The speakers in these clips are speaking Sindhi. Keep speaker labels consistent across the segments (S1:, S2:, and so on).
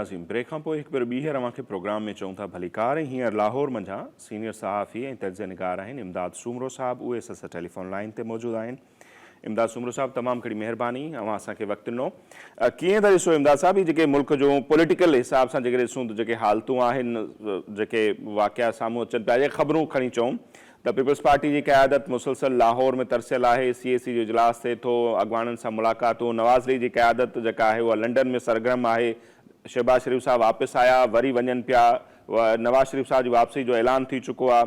S1: ناظرين بريڪ کان پوء هڪ ڀيرو ٻيهر اوهان کي پروگرام ۾ چئون ٿا ڀليڪار ۽ هينئر لاهور منجهان سينيئر صحافي ۽ تجزيه نگار آهن امداد سومرو صاحب اهي اسان سان ٽيليفون لائين تي موجود آهن امداد سومرو صاحب تمام گهڻي مهرباني اوهان اسان کي وقت ڏنو ڪيئن ٿا ڏسو امداد صاحب هي جيڪي ملڪ جون پوليٽيڪل حساب سان جيڪڏهن ڏسون ته جيڪي حالتون آهن جيڪي واقعا سامهون اچن پيا يا خبرون کڻي چئون ته پيپلز پارٽي جي قيادت مسلسل لاهور ۾ ترسيل آهي، سي اي سي جو اجلاس ٿئي ٿو، اڳواڻن سان ملاقاتون، نواز ليگ جي قيادت جيڪا آهي اها لنڊن ۾ سرگرم آهي، شهباز شريف صاحب واپس آيا وري وڃن پيا، نواز شريف صاحب جي واپسي جو اعلان ٿي چڪو آهي،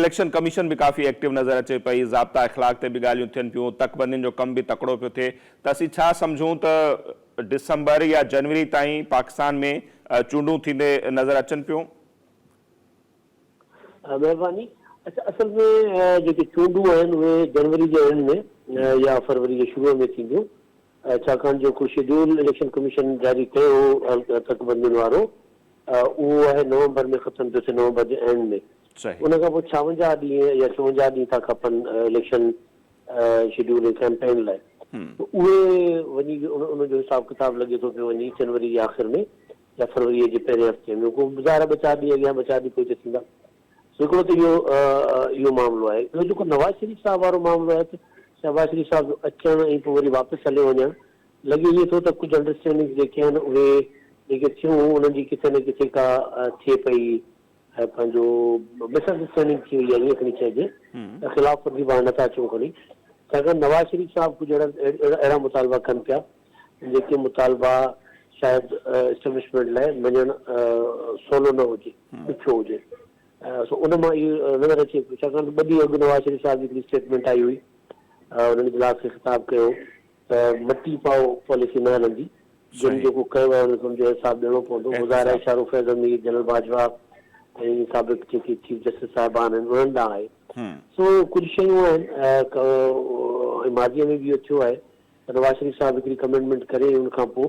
S1: اليڪشن ڪميشن به ڪافي ايڪٽو نظر اچي پئي، ضابطا اخلاق تي به ڳالهيون ٿين پيون، تڪبندين جو ڪم به تڪڙو پيو ٿئي ته اسين ڇا سمجهون ته ڊسمبر يا جنوري تائين پاڪستان ۾ چونڊون ٿيندي نظر اچن پيون؟
S2: مهرباني اڇا اصل ۾ جيڪي چونڊون آهن اهي جنوري جي اينڊ ۾ يا فروري جي شروع ۾ ٿينديون ڇاڪاڻ جو ڪو شيڊيول اليڪشن ڪميشن جاري ڪيو هو تڪ بندين وارو اهو آهي نومبر ۾ ختم پيو ٿئي نومبر جي اينڊ ۾ ان کان پوء ڇاونجاهه ڏينهن يا چونجاهه ڏينهن ٿا کپن اليڪشن شيڊيول ۽ ڪئمپين لاء ته اهي وڃي ان جو حساب ڪتاب لڳي ٿو پيو وڃي جنوري جي آخر ۾ يا فروريء جي پهرين هفتي ۾ ڪو ظاهر آهي ٻه چار ڏينهن اڳيان ٻه چار ڏينهن پوئتي ٿيندا. سو هڪڙو ته اهو اهو معاملو آهي. ٻيو جيڪو نواز شريف صاحب وارو معاملو آهي ته شهباز شريف صاحب جو اچڻ ۽ پوء وري واپس هليو وڃڻ لڳي ائين ٿو ته ڪجهه انڊرسٽينڊنگس جيڪي آهن اهي جيڪي ٿيون انهن جي ڪٿي نه ڪٿي ڪا ٿئي پئي ۽ پنهنجو مس انڊرسٽينڊنگ ٿي وئي آهي ائين کڻي چئجي ته خلاف ورزي پاڻ نٿا چئون کڻي ڇاڪاڻ نواز شريف صاحب ڪجهه اهڙا اهڙا مطالبا ڪن پيا جيڪي مطالبا شايد اسٽيبلشمينٽ لاء مڃڻ سولو نه هجي، ڏکيو هجي. سو ان مان اهو نظر اچي پيو، ڇاڪاڻ ته ٻه ڏينهن اڳ نواز شريف صاحب جي هڪڙي اسٽيٽمينٽ آئي هئي، انهن اجلاس کي خطاب ڪيو ته مٽي پاء پاليسي نه هلندي، جن جيڪو ڪيو آهي انهن کي ان جو حساب ڏيڻو پوندو. مظاهرا اشارو فيض حميد، جنرل باجوا ۽ سابق جيڪي چيف جسٽس صاحبان آهن انهن ڏانهن آهي. سو ڪجهه شيون آهن ۽ ماضيء ۾ به اهو ٿيو آهي ته نواز شريف صاحب هڪڙي ڪمٽمينٽ ڪري ۽ ان کان پوء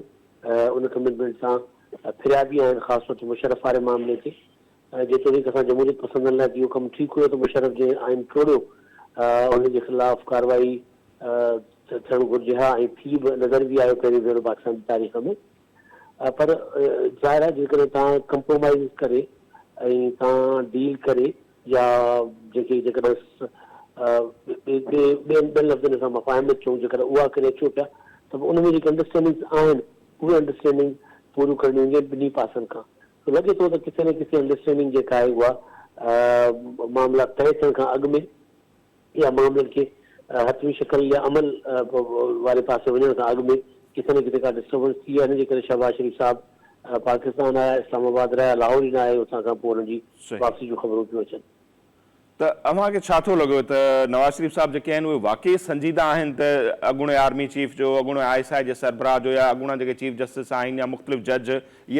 S2: ان ڪمٽمينٽ سان ڦريا به آهن خاص طور تي مشرف واري معاملي تي جيتوڻيڪ اسان جمهوريت پسندن لاء ته اهو ڪم ٺيڪ هيو ته مشرف جنهن آئين ٽوڙيو ان جي خلاف ڪارروائي ٿيڻ گهرجي ها ۽ ٿي به نظر به آيو پهريون ڀيرو پاڪستان جي تاريخ ۾ پر ظاهر آهي جيڪڏهن توهان ڪمپرومائيز ڪري ۽ توهان ڊيل ڪري يا جيڪي جيڪڏهن ٻين ٻين لفظن سان مفاهمت چئون جيڪڏهن اها ڪري اچو پيا ته پوء ان ۾ جيڪي انڊرسٽينڊنگس آهن اهي انڊرسٽينڊنگ پوريون ڪرڻيون هونديون آهن ٻنهي پاسن کان سو لڳي ٿو ته ڪٿي نه ڪٿي انڊرسٽينڊنگ جيڪا آهي اها معاملا طئي ٿيڻ کان اڳ ۾ يا معاملن کي حتمي شڪل يا عمل واري پاسي وڃڻ کان اڳ ۾ ڪٿي نه ڪٿي ڪا ڊسٽربنس ٿي آهي ان جي ڪري شهباز شريف صاحب پاڪستان آيا اسلام آباد رهيا لاهور ئي نه آيا اتان کان پوء انهن جي واپسي جون خبرون پيون اچن.
S1: ته اوهان کي ڇا ٿو لڳي ته نواز شريف صاحب جيڪي آهن اهي واقعي سنجيده آهن ته اڳوڻي آرمي چيف جو اڳوڻي I S I جي سربراهه جو يا اڳوڻا جيڪي چيف جسٽس آهن يا مختلف جج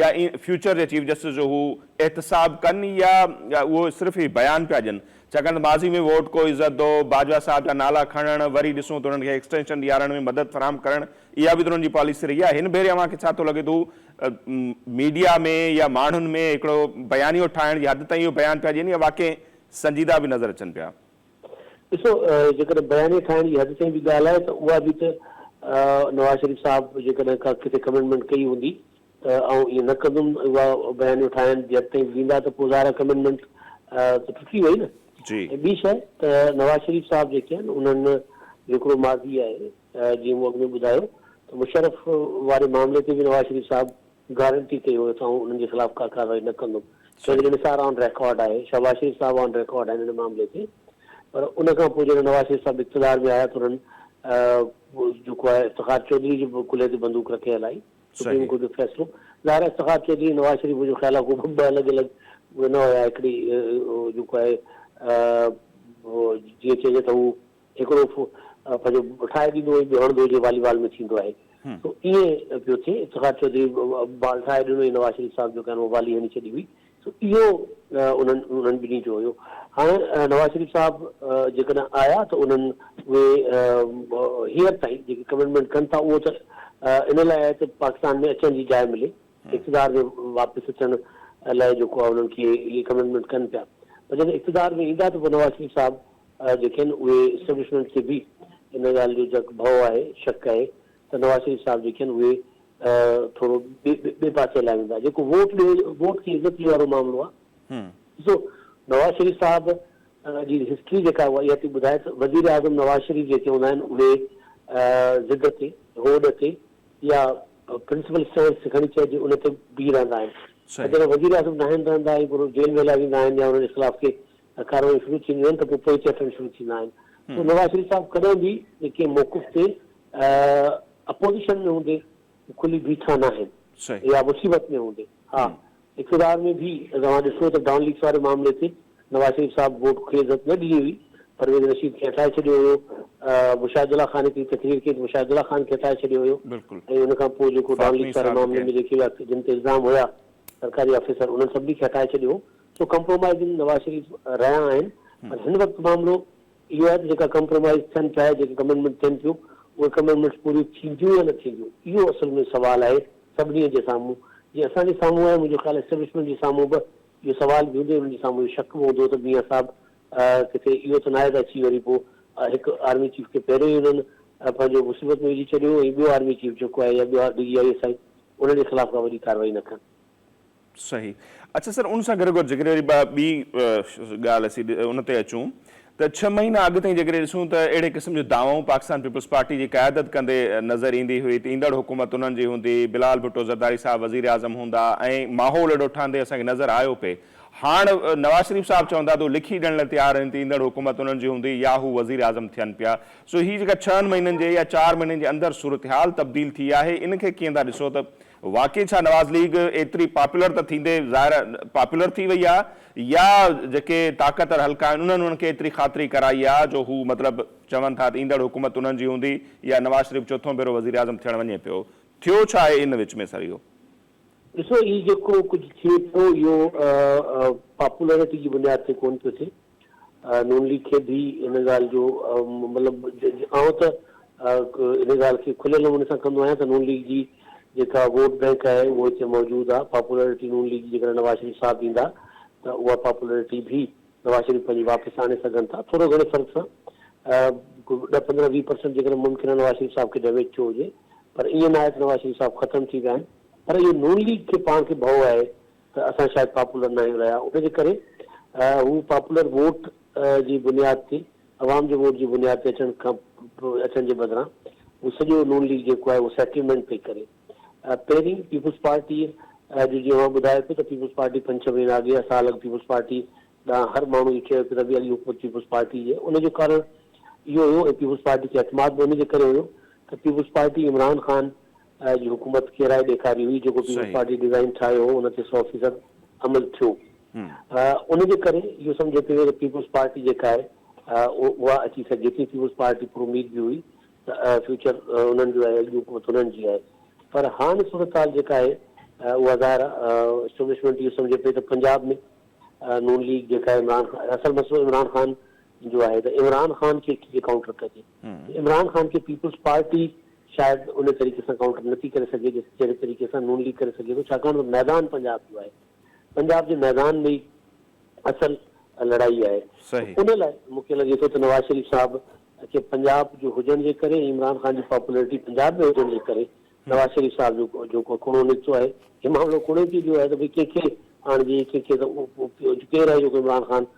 S1: يا فيوچر جي چيف جسٽس جو هو احتساب ڪن يا اهو صرف هي بيان پيا ڏين ڇاڪاڻ ته ماضي ۾ ووٽ ڪو عزت دو، باجوا صاحب جا نالا کڻڻ، وري ڏسون ته انهن کي ايڪسٽينشن ڏيارڻ ۾ مدد فراهم ڪرڻ، اها به ته انهن جي پاليسي رهي آهي. هن ڀيري اوهان کي ڇا ٿو لڳي ته هو ميڊيا ۾ يا ماڻهن ۾ هڪڙو بيانيو ٺاهڻ جي حد تائين اهو بيان پيا ڏين يا واقعي سنجيده به نظر اچن پيا؟
S2: ڏسو جيڪڏهن بيانيي ٺاهڻ جي حد تائين به ڳالهه آهي ته اها به ته نواز شريف صاحب جيڪڏهن ڪا ڪٿي ڪمٽمينٽ ڪئي هوندي ته آئون ائين نه ڪندم، اها بيانيو ٺاهڻ جي حد تائين به ويندا ته پوء ظاهر آهي ڪمٽمينٽ ته ٽٽي وئي نه. ۽ ٻي شيء ته نواز شريف صاحب جيڪي آهن انهن جو هڪڙو ماضي آهي جيئن مون اڳ ۾ ٻڌايو ته مشرف واري معاملي تي به نواز شريف صاحب گارنٽي ڪئي هئي ته آئون انهن جي خلاف ڪا ڪارروائي نه ڪندم. چوڌري نثار آن ريڪارڊ آهي، شهباز شريف صاحب آن ريڪارڊ آهن ان معاملي تي پر ان کان پوء جڏهن نواز شريف صاحب اقتدار ۾ آيا ته انهن جيڪو آهي افتخار چوڌري جي به ڪلهي تي بندوق رکي هلائي. سپريم ڪورٽ جو فيصلو ظاهر آهي افتخار چوڌري ۽ نواز شريف منهنجو خيال آهي ڪو ٻه الڳ الڳ اهي نه هيا هڪڙي جيڪو آهي جيئن چئجي ته هو هڪڙو پنهنجو ٺاهي ڏيندو هو ۽ ٻيو هڻندو هو جيئن والي بال ۾ ٿيندو آهي سو ائين پيو ٿئي افتخار چوڌري بال ٺاهي ڏنو ۽ نواز شريف صاحب جيڪو آهي اهو والي هڻي ڇڏي هئي سو اهو انهن انهن ٻنهي جو هيو. هاڻي نواز شريف صاحب جيڪڏهن آيا ته انهن اهي هينئر تائين جيڪي ڪمٽمينٽ ڪن ٿا اهو ته ان لاء آهي ته پاڪستان ۾ اچڻ جي جاء ملي، اقتدار ۾ واپس اچڻ لاء جيڪو آهي انهن کي اهي ڪمٽمينٽ ڪن پيا پر جڏهن اقتدار ۾ ايندا ته پوء نواز شريف صاحب جيڪي آهن اهي اسٽيبلشمينٽ کي به ان ڳالهه جو جڪ ڀؤ آهي، شڪ آهي ته نواز شريف صاحب جيڪي آهن اهي ٿورو ٻئي پاسي هليا ويندا. جيڪو ووٽ ڏيو ووٽ کي عزت ڏيو وارو معاملو آهي. ڏسو نواز شريف صاحب جي هسٽري جيڪا اها اها ٿي ٻڌائي ته وزير اعظم نواز شريف جيڪي هوندا آهن اهي ضد تي، هوڏ تي يا پرنسپل اسٽينس کڻي چئجي ان تي بيهي رهندا آهن ۽ جڏهن وزير اعظم ناهن رهندا ۽ پوء جيل ۾ هليا ويندا آهن يا انهن جي خلاف ڪي ڪارروايون شروع ٿينديون آهن ته پوء پوئتي هٽڻ شروع ٿيندا آهن. سو نواز شريف صاحب ڪڏهن به ڪنهن موقف تي اپوزيشن ۾ هوندي کلي بيٺا ناهن يا مصيبت ۾ هوندي. ها اقتدار ۾ به توهان ڏسو ته ڊان ليڪس واري معاملي تي نواز شريف صاحب ووٽ کي عزت نه ڏني هئي، پرويز رشيد کي هٽائي ڇڏيو هيو، مشاهد الله خان هڪڙي تقرير ڪئي ته مشاهد الله خان کي هٽائي ڇڏيو هيو ۽ ان کان پوء جيڪو ڊان ليڪس واري معاملي ۾ جيڪي جن تي الزام هيا سرڪاري آفيسر انهن سڀني کي هٽائي ڇڏيو هو. سو ڪمپرومائزنگ نواز شريف رهيا آهن پر هن وقت معاملو اهو آهي ته جيڪا ڪمپرومائيز ٿين پيا، جيڪي ڪمٽمينٽ ٿين پيون، اهي ڪمٽمينٽس پوريون ٿينديون يا نه ٿينديون، اهو اصل ۾ سوال آهي سڀني جي سامهون. جيئن اسان جي سامهون آهي، منهنجو خيال اسٽيبلشمينٽ جي سامهون به اهو سوال به هوندو، انهن جي سامهون اهو شڪ به هوندو ته ميان صاحب ڪٿي اهو ته ناهي ته اچي وري پوء هڪ آرمي چيف کي پهريون ئي انهن پنهنجو مصيبت ۾ وجهي ڇڏيو ۽ ٻيو آرمي چيف جيڪو آهي يا ٻيو ڊي جي I S I انهن جي خلاف ڪا وڏي ڪارروائي نه ڪن.
S1: صحيح اڇا سر ان سان گڏوگڏ جيڪڏهن وري ٻي ڳالهه اسين ان تي اچون ته ڇهه مهينا اڳ تائين جيڪڏهن ڏسون ته اهڙي قسم جون دعوائون پاڪستان پيپلز پارٽي جي قيادت ڪندي نظر ايندي هئي ته ايندڙ حڪومت انهن جي هوندي، بلال ڀٽو زرداري صاحب وزيراعظم هوندا ۽ ماحول اهڙو ٺهندي اسان کي نظر آيو پئي. هاڻ نواز شريف صاحب چون ٿا ته هو لکي ڏيڻ لاء تيار آهن ته ايندڙ حڪومت انهن جي هوندي يا هو وزيراعظم ٿين پيا. سو هي جيڪا ڇهن مهينن جي يا چار مهينن جي اندر صورتحال تبديل ٿي آهي ان کي ڪيئن ٿا ڏسو ته واقعي ڇا نواز ليگ ايتري پاپولر ته ٿيندي ظاهر پاپولر ٿي وئي آ يا جيڪي طاقتور حلقا آهن انهن انهن کي ايتري خاطري ڪرائي آ جو هو مطلب چون ٿا ته ايندڙ حڪومت انهن جي هوندي يا نواز شريف چوٿون ڀيرو وزيراعظم ٿيڻ وڃي پيو ٿيو ڇا آهي ان وچ ۾ سر اهو.
S2: ڏسو هي جيڪو ڪجهه ٿئي پيو اهو پاپولرٽي جي بنياد تي ڪونه پيو ٿئي نون ليگ کي به ان ڳالهه جو مطلب آئون ته ان ڳالهه کي کليل نموني سان ڪندو آهيان ته نون ليگ جي جيڪا ووٽ بئنڪ آهي اهو هتي موجود آهي پاپولرٽي نون ليگ جي جيڪڏهن نواز شريف صاحب ايندا ته اها پاپولرٽي به نواز شريف پنهنجي واپس آڻي سگهن ٿا ٿورو گهڻي فرق سان ڏهه پندرهن 20 پرسنٽ جيڪڏهن ممڪن آهي نواز شريف صاحب کي ڊيميج ٿيو هجي پر ائين نه آهي ته نواز شريف صاحب ختم ٿي ويا آهن پر اهو نون ليگ کي پاڻ کي ڀؤ آهي ته اسان شايد پاپولر ناهيون رهيا ان جي ڪري هو پاپولر ووٽ جي بنياد تي عوام جي ووٽ جي بنياد تي اچڻ کان اچڻ جي بدران هو سڄو نون ليگ جيڪو آهي اهو سيٽلمينٽ پئي ڪري. پهرين پيپلز پارٽي جو جيئن اوهان ٻڌايو پيو ته پيپلز پارٽي پنج ڇهه مهينا اڳ يا سال اڳ پيپلز پارٽي ڏانهن هر ماڻهو اهو چيو پيو ته ڀئي اڳي حڪومت پيپلز پارٽي جي ان جو ڪارڻ اهو هيو ۽ پيپلز پارٽي کي اعتماد به ان جي ڪري هيو ته پيپلز پارٽي عمران خان جي حڪومت ڪيرائي ڏيکاري هئي، جيڪو پيپلز پارٽي ڊزائين ٺاهيو هو ان تي 100% عمل ٿيو. ان جي ڪري اهو سمجهيو پيو ويو ته پيپلز پارٽي جيڪا آهي اها اچي سگهي ٿي، پيپلز پارٽي پر اميد به هئي ته فيوچر انهن جو آهي، اڳي حڪومت انهن جي آهي. پر هاڻ صورتحال جيڪا آهي اها ظاهر آهي اسٽيبلشمينٽ اهو سمجهي پئي ته پنجاب ۾ نون ليگ جيڪا آهي عمران خان اصل مسئلو عمران خان جو آهي ته عمران خان کي ڪيئن ڪائونٽر ڪجي، عمران خان کي پيپلز پارٽي شايد ان طريقي سان ڪائونٽر نٿي ڪري سگهي جهڙي طريقي سان نون ليگ ڪري سگهي ٿو ڇاڪاڻ ته ميدان پنجاب جو آهي پنجاب جي ميدان ۾ ئي اصل لڙائي آهي ان لاء مون کي لڳي ٿو ته نواز شريف صاحب کي پنجاب جو هجڻ جي ڪري ۽ عمران خان جي پاپولرٽي پنجاب ۾ هجڻ جي ڪري نواز شريف صاحب جو جيڪو ڪڻو نڪتو آهي هي معاملو ڪڻي تي جو آهي ته ڀئي ڪنهن کي آڻجي ڪنهن کي ته ڪير آهي جيڪو عمران خان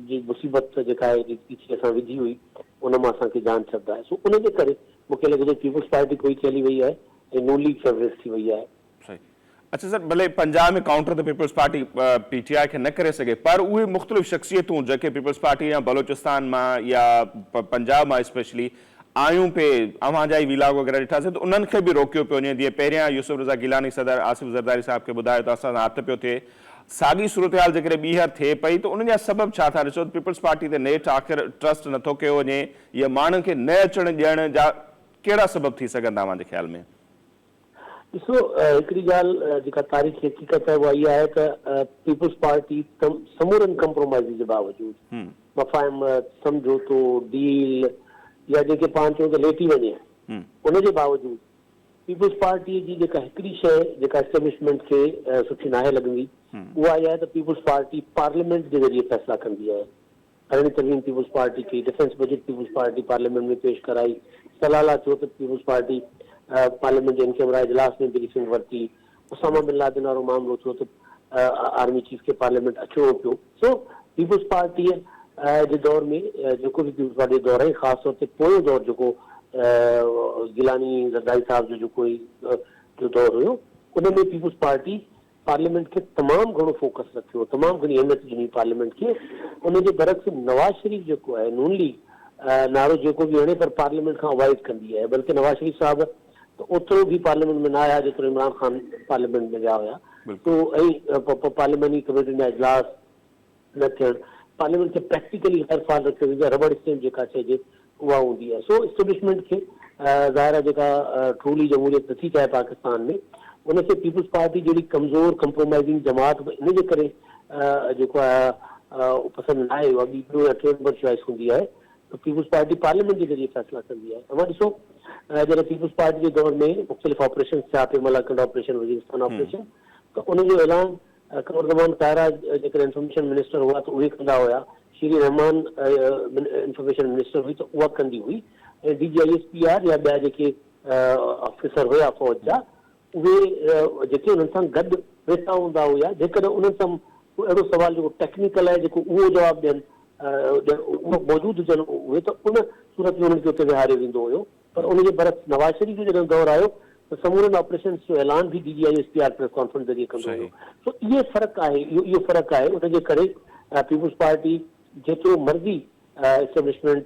S2: جي مصيبت جيڪا آهي پيڇي اسان وڌي هئي ان مان اسان کي جان ڇڏرائي سو ان جي ڪري مون کي لڳي ٿو پيپلز پارٽي پوئتي هلي وئي آهي ۽ نون ليگ فيوريٽ ٿي وئي آهي.
S1: صحيح اڇا سر ڀلي پنجاب ۾ ڪائونٽر ته پيپلز پارٽي پي ٽي آء کي نه ڪري سگهي پر اهي مختلف شخصيتون جيڪي پيپلز پارٽي يا بلوچستان مان يا پنجاب مان اسپيشلي آيون پي اوهان جا ئي ويلاگ وغيره ڏٺاسين ته انهن کي به روڪيو پيو وڃي جيئن پهريان يوسف رضا گيلاني صدر آصف زرداري صاحب کي ٻڌايو ته اسان سان هٿ پيو ٿئي ساڳي صورتحال جيڪڏهن ٻيهر ٿئي پئي ته ان جا سبب ڇا ٿا ڏسو ته پيپلز پارٽي تي نيٺ آخر ٽرسٽ نٿو ڪيو وڃي يا ماڻهن کي نه اچڻ ڏيڻ جا ڪهڙا سبب ٿي سگهن ٿا اوهان جي خيال ۾؟
S2: ڏسو هڪڙي ڳالهه جيڪا تاريخي حقيقت آهي اها اها آهي ته پيپلز پارٽي سمورن ڪمپرومائيزز جي باوجود مفاهمت، سمجهوتو، ڊيل يا جنهن کي پاڻ چئون ته ليٽي وڃي ان جي باوجود پيپلز پارٽي جي جيڪا هڪڙي شيء جيڪا اسٽيبلشمينٽ کي سٺي ناهي لڳندي اها اها آهي ته پيپلز پارٽي پارليامينٽ جي ذريعي فيصلا ڪندي آهي. ارڙهين ترميم پيپلز پارٽي ڪئي، defence budget peoples party parliament ۾ پيش ڪرائي، سلالا ٿيو ته پيپلز پارٽي پارليامينٽ جي ان ڪيمرا اجلاس ۾ بريفنگ ورتي، اساما بن لادن وارو معاملو ٿيو ته آرمي چيف کي پارليامينٽ اچڻو پيو. سو پيپلز پارٽيء جي دور ۾ جيڪو به پيپلز پارٽيء جو دور آهي خاص طور تي پويون دور جيڪو گيلاني زرداري صاحب جو جيڪو هي جو دور هيو ان ۾ پيپلز پارٽي پارليامينٽ کي تمام گهڻو فوڪس رکيو تمام گهڻي اهميت ڏني پارليامينٽ کي ان جي برعڪس نواز شريف جيڪو آهي نون ليگ نعرو جيڪو به هڻي پر پارليامينٽ کان اوائڊ ڪندي آهي بلڪه نواز شريف صاحب ته اوترو به پارليامينٽ ۾ نه آيا جيترو عمران خان پارليامينٽ ۾ ويا هيا سو ۽ پارلياماني ڪميٽين جا اجلاس نه ٿيڻ، پارليامينٽ کي پريڪٽيڪلي غير فعال رکيو ويندو آهي، رٻڙ اسٽيمپ جيڪا چئجي اها هوندي آهي. سو اسٽيبلشمينٽ کي ظاهر آهي جيڪا ٽرولي جمهوريت نٿي چاهي پاڪستان ۾ ان کي پيپلز پارٽي جهڙي ڪمزور ڪمپرومائزنگ جماعت به ان جي ڪري جيڪو آهي پسند نه آهي اها ٻي ٻيو يا ٽيون نمبر چوائس هوندي آهي ته پيپلز پارٽي پارليامينٽ جي ذريعي فيصلا ڪندي آهي. اوهان ڏسو جڏهن پيپلز پارٽي جي دور ۾ مختلف آپريشنز ٿيا پئي ملاکنڊ آپريشن، وزيرستان آپريشن ته ان جو اعلان قمر زمان ڪائرا جيڪڏهن انفارميشن منسٽر هئا ته اهي ڪندا هيا، شيري رحمان انفارميشن منسٽر هئي ته اها ڪندي هئي ۽ D G I S P R يا ٻيا جيڪي آفيسر هيا فوج جا اهي جيڪي انهن سان گڏ ويٺا هوندا هيا جيڪڏهن انهن سان ڪو اهڙو سوال جيڪو ٽيڪنيڪل آهي جيڪو اهو جواب ڏين اهو موجود هجن اهي ته ان صورت ۾ انهن کي اتي ويهاريو ويندو هيو پر ان جي برعڪس نواز شريف جو جڏهن دور آيو ته سمورن آپريشنز جو اعلان به D G I S P R press conference ذريعي ڪندو هيو سو اهي فرق آهي اهو اهو فرق آهي ان جي ڪري پيپلز پارٽي جيترو مرضي اسٽيبلشمينٽ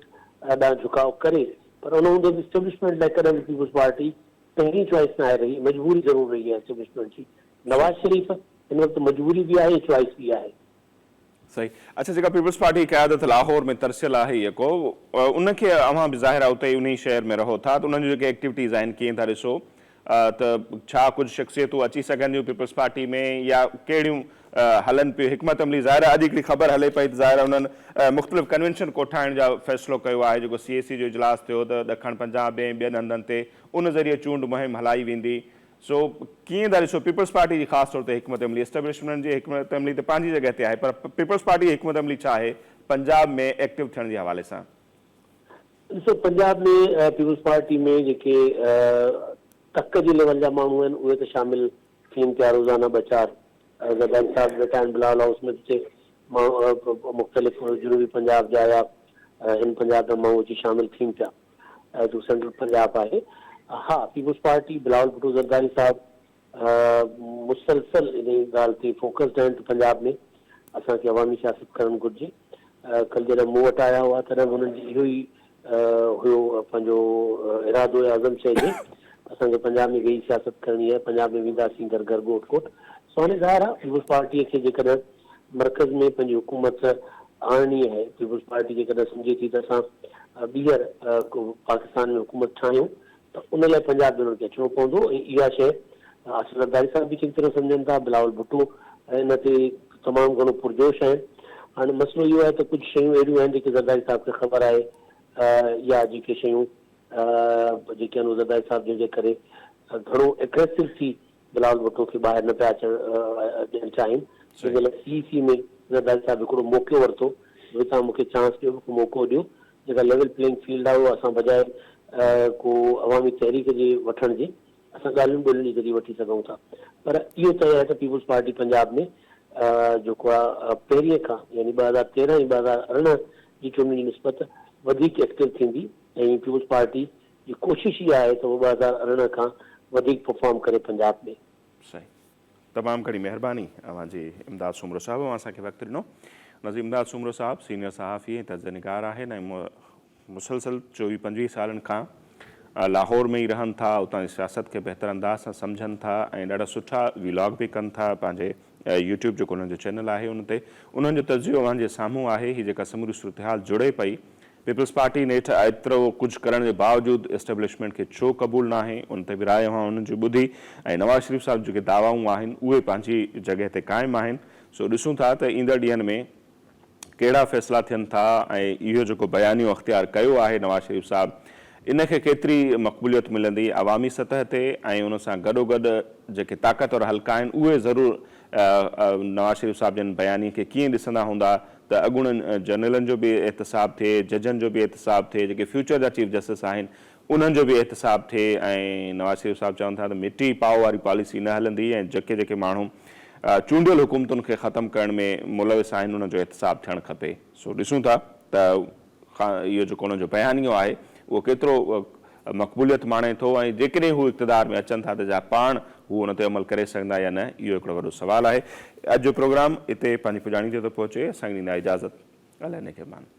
S2: ڏانهن جهڪاء ڪري پر ان هوندي به اسٽيبلشمينٽ لاء ڪڏهن به پيپلز پارٽي پهرين چوائس ناهي رهي، مجبوري ضرور رهي آهي اسٽيبلشمينٽ جي. نواز شريف هن وقت مجبوري به آهي ۽ چوائس به آهي.
S1: صحيح. اڇا جيڪا پيپلز پارٽي جي قيادت لاهور ۾ ترسيل آهي يڪو ان کي اوهان به ظاهر آهي اتي ئي انهي شهر ۾ رهو ٿا ته انهن جون جيڪي ايڪٽيوٽيز آهن ڪيئن ٿا ڏسو ته ڇا ڪجهه شخصيتون اچي سگهن ٿيون پيپلز پارٽي ۾ يا ڪهڙيون هلن پيون حڪمت عملي ظاهر آهي اڄ هڪڙي خبر هلي پئي ته ظاهر آهي انهن مختلف ڪنوينشن ڪوٺائڻ جا فيصلو ڪيو آهي جيڪو سي اي سي جو اجلاس ٿيو ته ڏکڻ پنجاب ۾ ۽ ٻين هنڌن تي ان ذريعي چونڊ مهم هلائي ويندي سو ڪيئن ٿا ڏسو پيپلز پارٽي جي خاص طور تي حڪمت عملي اسٽيبلشمينٽ جي حڪمت عملي ته پنهنجي جڳهه تي آهي پر پيپلز پارٽي جي حڪمت عملي ڇا آهي پنجاب ۾ ايڪٽو ٿيڻ جي حوالي سان؟
S2: ڏسو پنجاب ۾ پيپلز پارٽي ۾ جيڪي تڪ جي ليول جا ماڻهو آهن اهي ته شامل ٿين پيا روزانه ٻه چار زرداري صاحب ويٺا آهن بلاول هائوس ۾ ته ماڻهو مختلف جنوبي پنجاب جا يا هن پنجاب جا ماڻهو اچي شامل ٿين پيا جو سينٽرل پنجاب آهي ها پيپلز پارٽي بلاول ڀٽو زرداري صاحب مسلسل انهي ڳالهه تي فوڪسڊ آهن ته پنجاب ۾ اسان کي عوامي سياست ڪرڻ گهرجي ڪلهه جڏهن مون وٽ آيا هئا تڏهن به انهن جي اهو ئي هيو پنهنجو ارادو يا عزم چئجي ته اسان کي پنجاب ۾ ويهي سياست ڪرڻي آهي، پنجاب ۾ وينداسين گهر گهر ڳوٺ ڳوٺ. سو هاڻي ظاهر آهي پيپلز پارٽيء کي جيڪڏهن مرڪز ۾ پنهنجي حڪومت آڻڻي آهي، پيپلز پارٽي جيڪڏهن سمجهي ٿي ته اسان ٻيهر پاڪستان ۾ حڪومت ٺاهيون ته ان لاء پنجاب ۾ انهن کي اچڻو پوندو ۽ اها شيء آصف زرداري صاحب به چڱي طرح سمجهن ٿا، بلاول ڀٽو ان تي تمام گهڻو پرجوش آهن. هاڻي مسئلو اهو آهي ته ڪجهه شيون اهڙيون آهن جيڪي زرداري صاحب کي خبر آهي يا جيڪي شيون جيڪي آهن اهي زرداري صاحب جنهن جي ڪري گهڻو اگريسو ٿي بلاول ڀٽو کي ٻاهر نه پيا اچڻ ڏيڻ چاهين جنهن جي لاء سي اي سي ۾ زرداري صاحب هڪڙو موقعو ورتو ڀئي توهان مون کي چانس ڏيو مون کي موقعو ڏيو جيڪا ليول پليئنگ فيلڊ آهي اهو اسان بجاء ڪو عوامي تحريڪ جي وٺڻ جي اسان ڳالهين ٻولهين جي ذريعي وٺي سگهون ٿا پر اهو طئي آهي ته پيپلز پارٽي پنجاب ۾ جيڪو آهي پهرين کان يعني 2013 ۽ 2018 جي چونڊن جي نسبت وڌيڪ ايڪٽو ٿيندي ۽ پيپلز پارٽي جي ڪوشش اها آهي ته هو 2018 کان وڌيڪ پرفارم ڪري پنجاب ۾.
S1: صحيح تمام گهڻي مهرباني اوهان جي امداد سومرو صاحب اوهان اسان کي وقت ڏنو. ناظرين امداد سومرو صاحب سينيئر صحافي ۽ تجزيه نگار آهن ۽ مسلسل چوويهه پنجويهه سالن کان لاهور ۾ ئي رهن ٿا اتان جي سياست کي بهتر انداز سان سمجهن ٿا ۽ ڏاڍا سٺا ويلاگ به ڪن ٿا پنهنجي يوٽيوب جيڪو انهن جو چينل آهي ان تي انهن جو تجزيو اوهان جي سامهون آهي هي جيڪا سموري صورتحال جڙي پئي پيپلز پارٽي نيٺ ايترو ڪجهه ڪرڻ جي باوجود اسٽيبلشمينٽ کي ڇو قبول ناهي ان تي به راء اوهان انهن جي ٻڌي ۽ نواز شريف صاحب جيڪي دعوائون آهن اهي پنهنجي جڳهه تي قائم آهن سو ڏسون ٿا ته ايندڙ ڏينهن ۾ ڪهڙا فيصلا ٿين ٿا ۽ اهو جيڪو بيانيو اختيار ڪيو آهي نواز شريف صاحب ان کي ڪيتري مقبوليت ملندي عوامي سطح تي ۽ ان سان گڏوگڏ جيڪي طاقتور حلقا آهن اهي ضرور نواز شريف صاحب جن بيانيي کي ڪيئن ڏسندا هوندا ته اڳوڻن جنرلن جو به احتساب ٿئي، ججن جو به احتساب ٿئي، جيڪي فيوچر جا چيف جسٽس آهن انهن جو به احتساب ٿئي ۽ نواز شريف صاحب چون ٿا ته مٽي پاء واري پاليسي نه هلندي ۽ جيڪي جيڪي ماڻهو چونڊيل حڪومتن کي ختم ڪرڻ ۾ ملوث آهن انهن جو احتساب ٿيڻ کپي. سو ڏسون ٿا ته اهو جيڪو انهن جو بيانيو آهي اهو ڪيترو مقبوليت ماڻي ٿو ۽ جيڪڏهن هو اقتدار ۾ اچن ٿا ته جا پاڻ هو ان تي عمل ڪري سگهندا يا نه اهو هڪڙو وڏو سوال آهي. اڄ جو پروگرام اتي پنهنجي پڄاڻي تي ٿو پهچي. اسان کي ڏيندا اجازت. الله نگهبان.